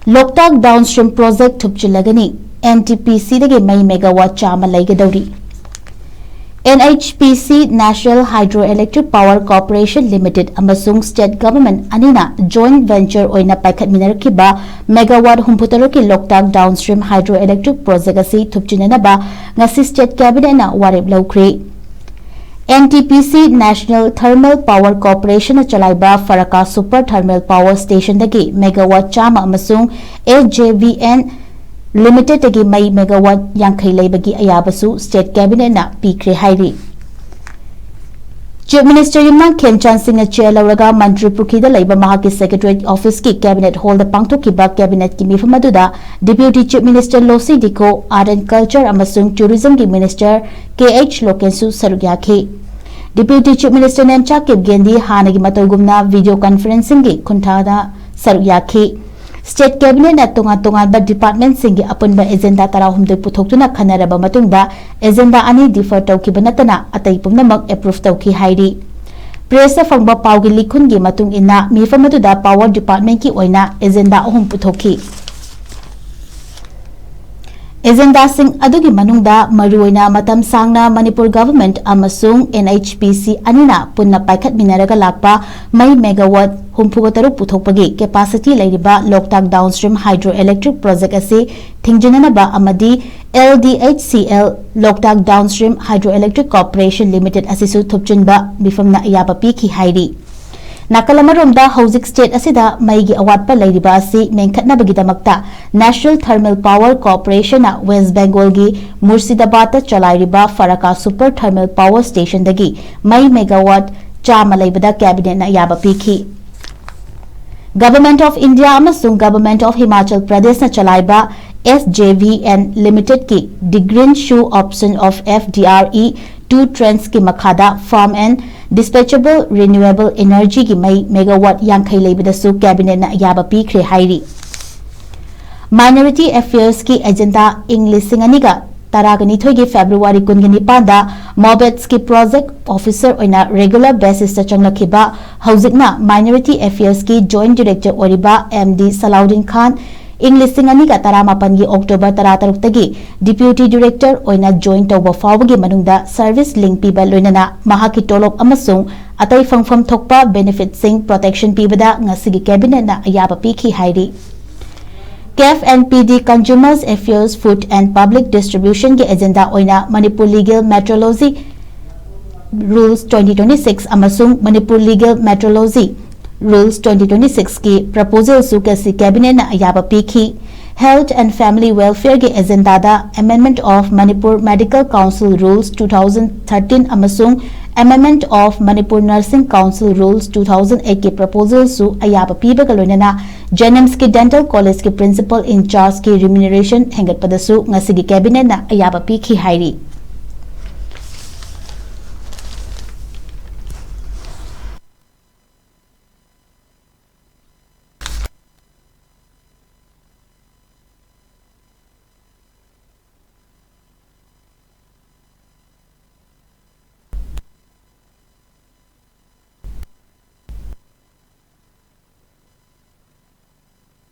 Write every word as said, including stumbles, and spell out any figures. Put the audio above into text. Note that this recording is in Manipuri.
ꯂꯣꯛꯇꯥꯛ Downstream Project ꯊꯨꯞꯆꯤꯜꯂꯒꯅꯤ꯫ NTPCꯗꯒꯤ ꯃꯩ megawatt ꯆꯥꯝꯃ ꯂꯩꯒꯗꯧꯔꯤ꯫ NHPC, National Hydroelectric Power Corporation Limited ꯑꯃꯁꯨꯡ State Government ꯑꯅꯤꯅ joint venture ꯑꯣꯏꯅ ꯄꯥꯏꯈꯠꯃꯤꯟꯅꯔꯛꯈꯤꯕ megawatt ꯍꯨꯝꯐꯨꯇꯔꯨꯛꯀꯤ ꯂꯣꯛꯇꯥꯛ Downstream Hydroelectric Project ꯑꯁꯤ ꯊꯨꯞꯆꯤꯟꯅꯅꯕ ꯉꯁꯤ State Cabinetꯅ ꯋꯥꯔꯦꯞ ꯂꯧꯈ꯭ꯔꯦ꯫ NTPC, National Thermal Power Corporationꯅ ꯆꯂꯥꯏꯕ ꯐꯔꯛꯀꯥ Super Thermal Power Stationꯗꯒꯤ megawatt ꯆꯥꯝꯃ ꯑꯃꯁꯨꯡ SJVN Limitedꯇꯒꯤ ꯃꯩ megawatt ꯌꯥꯡꯈꯩ ꯂꯩꯕꯒꯤ ꯑꯌꯥꯕꯁꯨ State Cabinetꯅ ꯄꯤꯈ꯭ꯔꯦ ꯍꯥꯏꯔꯤ꯫ Chief Minister ꯌꯨꯝꯅꯥꯝ ꯈꯦꯝꯆꯥꯟ ꯁꯤꯡꯅ chair ꯂꯧꯔꯒ ꯃꯟꯇ꯭ꯔꯤ ꯄꯨꯈ꯭ꯔꯤꯗ ꯂꯩꯕ ꯃꯍꯥꯛꯀꯤ Secretariat Officeꯀꯤ Cabinet Hallꯗ ꯄꯥꯡꯊꯣꯛꯈꯤꯕ Cabinetꯀꯤ ꯃꯤꯐꯝ ꯑꯗꯨꯗ Deputy Chief Minister ꯂꯣꯁꯤ ꯗꯤꯈꯣ, Art and Culture ꯑꯃꯁꯨꯡ Tourismꯒꯤ Minister ꯀꯦ ꯑꯩꯆ ꯂꯣꯀꯦꯟꯁꯨ ꯁꯔꯨꯛ ꯌꯥꯈꯤ꯫ Deputy Chief Minister ꯅꯦꯝꯆꯥ ꯀꯤꯞꯒꯦꯟꯗꯤ ꯍꯥꯟꯅꯒꯤ ꯃꯇꯧꯒꯨꯝꯅ video conferencingꯒꯤ ꯈꯨꯟꯊꯥꯗ ꯁꯔꯨꯛ ꯌꯥꯈꯤ꯫ State Cabinetꯅ ꯇꯣꯉꯥꯟ ꯇꯣꯉꯥꯟꯕ departmentꯁꯤꯡꯒꯤ ꯑꯄꯨꯟꯕ agenda ꯇꯔꯥꯍꯨꯝꯗꯣꯏ ꯄꯨꯊꯣꯛꯇꯨꯅ ꯈꯟꯅꯔꯕ ꯃꯇꯨꯡꯗ agenda ꯑꯅꯤ defer ꯇꯧꯈꯤꯕ ꯅꯠꯇꯅ ꯑꯇꯩ ꯄꯨꯝꯅꯃꯛ approve ꯇꯧꯈꯤ ꯍꯥꯏꯔꯤ꯫ Pressꯇ ꯐꯪꯕ ꯄꯥꯎꯒꯤ ꯂꯤꯈꯨꯟꯒꯤ ꯃꯇꯨꯡ ꯏꯟꯅ ꯃꯤꯐꯝ ꯑꯗꯨꯗ Power Departmentꯀꯤ ꯑꯣꯏꯅ agenda ꯑꯍꯨꯝ ꯄꯨꯊꯣꯛꯈꯤ꯫ Agendaꯁꯤꯡ ꯑꯗꯨꯒꯤ ꯃꯅꯨꯡꯗ ꯃꯔꯨꯑꯣꯏꯅ ꯃꯇꯝ ꯁꯥꯡꯅ ꯃꯅꯤꯄꯨꯔ Government ꯑꯃꯁꯨꯡ NHPC ꯑꯅꯤꯅ ꯄꯨꯟꯅ ꯄꯥꯏꯈꯠꯃꯤꯟꯅꯔꯒ ꯂꯥꯛꯄ ꯃꯩ megawatt ꯍꯨꯝꯐꯨꯒ ꯇꯔꯨꯛ ꯄꯨꯊꯣꯛꯄꯒꯤ capacity ꯂꯩꯔꯤꯕ ꯂꯣꯛꯇꯥꯛ Downstream Hydroelectric Project ꯑꯁꯤ ꯊꯤꯡꯖꯤꯟꯅꯅꯕ ꯑꯃꯗꯤ LDHCL, Loktak Downstream Hydroelectric Corporation Limited ꯑꯁꯤꯁꯨ ꯊꯨꯞꯆꯤꯟꯕ ꯃꯤꯐꯝꯅ ꯑꯌꯥꯕ ꯄꯤꯈꯤ ꯍꯥꯏꯔꯤ꯫ ꯅꯥꯀꯜ ꯑꯃꯔꯣꯝꯗ ꯍꯧꯖꯤꯛ state ꯑꯁꯤꯗ ꯃꯩꯒꯤ ꯑꯋꯥꯠꯄ ꯂꯩꯔꯤꯕ ꯑꯁꯤ ꯃꯦꯟꯈꯠꯅꯕꯒꯤꯗꯃꯛꯇ National Thermal Power Corporationꯅ West Bengalꯒꯤ ꯃꯨꯔꯁꯤꯗꯥꯕꯥꯗꯇ ꯆꯂꯥꯏꯔꯤꯕ ꯐꯔꯛꯀꯥ Super Thermal Power Stationꯗꯒꯤ ꯃꯩ megawatt ꯆꯥꯝꯃ ꯂꯩꯕꯗ Cabinetꯅ ꯑꯌꯥꯕ ꯄꯤꯈꯤ꯫ Government of India ꯑꯃꯁꯨꯡ Government of Himachal Pradeshꯅ ꯆꯂꯥꯏꯕ SJVN Limitedꯀꯤ The Green Shoe Option of FDRE two Trenchꯀꯤ ꯃꯈꯥꯗ Firm and Dispatchable Renewable Energyꯒꯤ ꯃꯩ megawatt ꯌꯥꯡꯈꯩ ꯂꯩꯕꯗꯁꯨ Cabinetꯅ ꯑꯌꯥꯕ ꯄꯤꯈ꯭ꯔꯦ ꯍꯥꯏꯔꯤ꯫ Minority Affairsꯀꯤ agenda ꯏꯪ ꯂꯤꯁꯤꯡ ꯑꯅꯤꯒ ꯇꯔꯥꯒ ꯅꯤꯊꯣꯏꯒꯤ February ꯀꯨꯟꯒ ꯅꯤꯄꯥꯟꯗ MOBETSꯀꯤ project officer ꯑꯣꯏꯅ regular basisꯇ ꯆꯪꯂꯛꯈꯤꯕ, ꯍꯧꯖꯤꯛꯅ Minority Affairsꯀꯤ joint director ꯑꯣꯏꯔꯤꯕ M D Salaudin Khan, ꯏꯪ ꯂꯤꯁꯤꯡ ꯑꯅꯤꯒ ꯇꯔꯥꯃꯥꯄꯟꯒꯤ October ꯇꯔꯥꯇꯔꯨꯛꯇꯒꯤ deputy director ꯑꯣꯏꯅ join ꯇꯧꯕ ꯐꯥꯎꯕꯒꯤ ꯃꯅꯨꯡꯗ service link ꯄꯤꯕ, ꯂꯣꯏꯅꯅ ꯃꯍꯥꯛꯀꯤ ꯇꯣꯂꯣꯞ ꯑꯃꯁꯨꯡ ꯑꯇꯩ ꯐꯪꯐꯝ ꯊꯣꯛꯄ benefitꯁꯤꯡ protection ꯄꯤꯕꯗ ꯉꯁꯤꯒꯤ cabinetꯅ ꯑꯌꯥꯕ ꯄꯤꯈꯤ ꯍꯥꯏꯔꯤ꯫ CAF and PD Consumers Affairs, Food and Public Distributionꯒꯤ agenda ꯑꯣꯏꯅ Manipur Legal Metrology Rules twenty twenty-six ꯑꯃꯁꯨꯡ Manipur Legal Metrology Rules twenty twenty-sixꯀꯤ proposalꯁꯨ ꯉꯁꯤ cabinetꯅ ꯑꯌꯥꯕ ꯄꯤꯈꯤ꯫ Health and Family Welfareꯒꯤ agendaꯗ Amendment of Manipur Medical Council Rules two thousand thirteen ꯑꯃꯁꯨꯡ Amendment of Manipur Nursing Council Rules two thousand eightꯀꯤ proposalꯁꯨ ꯑꯌꯥꯕ ꯄꯤꯕꯒ ꯂꯣꯏꯅꯅ JNIMSꯀꯤ Dental Collegeꯀꯤ Principal in Chargeꯀꯤ remuneration ꯍꯦꯟꯒꯠꯄꯗꯁꯨ ꯉꯁꯤꯒꯤ cabinetꯅ ꯑꯌꯥꯕ ꯄꯤꯈꯤ ꯍꯥꯏꯔꯤ꯫